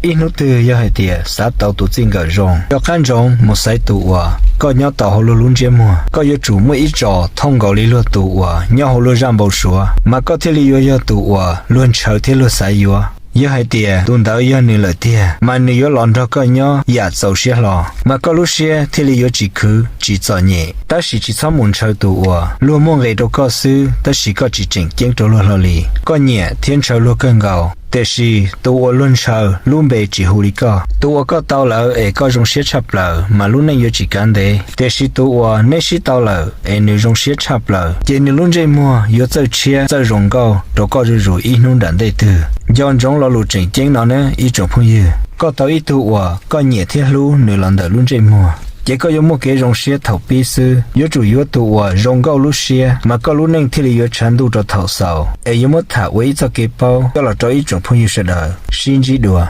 Ib hnub twg yog hais tias xav tau tus txij nkawm zoo, rov qab ntsoov mus xaiv tus uas koj nyob tau hauv luag lub ntsiab muag. Koj yuav tsum muaj ib tsos thooj nkaus li luag tus uas nyob hauv luag zaj npau suav, mas koj thiaj li yuav yog tus uas luag ntshaw thiab luag xav yuav. Yog hais tias tus ntawd yog nws lawm tiag, mas nws yuav los nrog koj nyob yam txaus siab hlo, mas koj lub siab thiaj li yuav tsis khwv tsis txom nyem. Tab sis tsis txhob mus ntshaw tus uas luag muaj nqis rau koj xwb, tab sis koj tsis tseem ceeb rau luag hlo li. Koj nyiam thiab ntshaw luag kawg nkaus, tiam sis tus uas luag ntshaw lub npe tsis hu li koj. Tus uas koj tau lawm es koj zoo siab tshaj plaws, mas lub neej yuav tsis kav ntev. Tiam sis tus uas neb sib tau lawm es nws zoo siab tshaj plaws, ces nws lub ntsej muag yuav txawj tshiab txawj zoo nkauj rau koj zuj zus ib hnub nram ntej twg. Nco ntsoov lo lus tseem ceeb no nawb ib tsoom phooj ywg. Koj tau ib tug uas koj nyiam thiab hlub nws los ntawm lub ntsej muag, ces koj yuav muaj kev zoo siab thaum pib xwb. Yuav tsum yuav tus uas zoo nkauj lub siab, mas koj lub neej thiaj li yuav tshav ntuj rau thaum xaus. Es yuav muab tham ua ib txoj kev paub coj los rau ib tsoom phooj ywg sawv daws sib ntsib dua.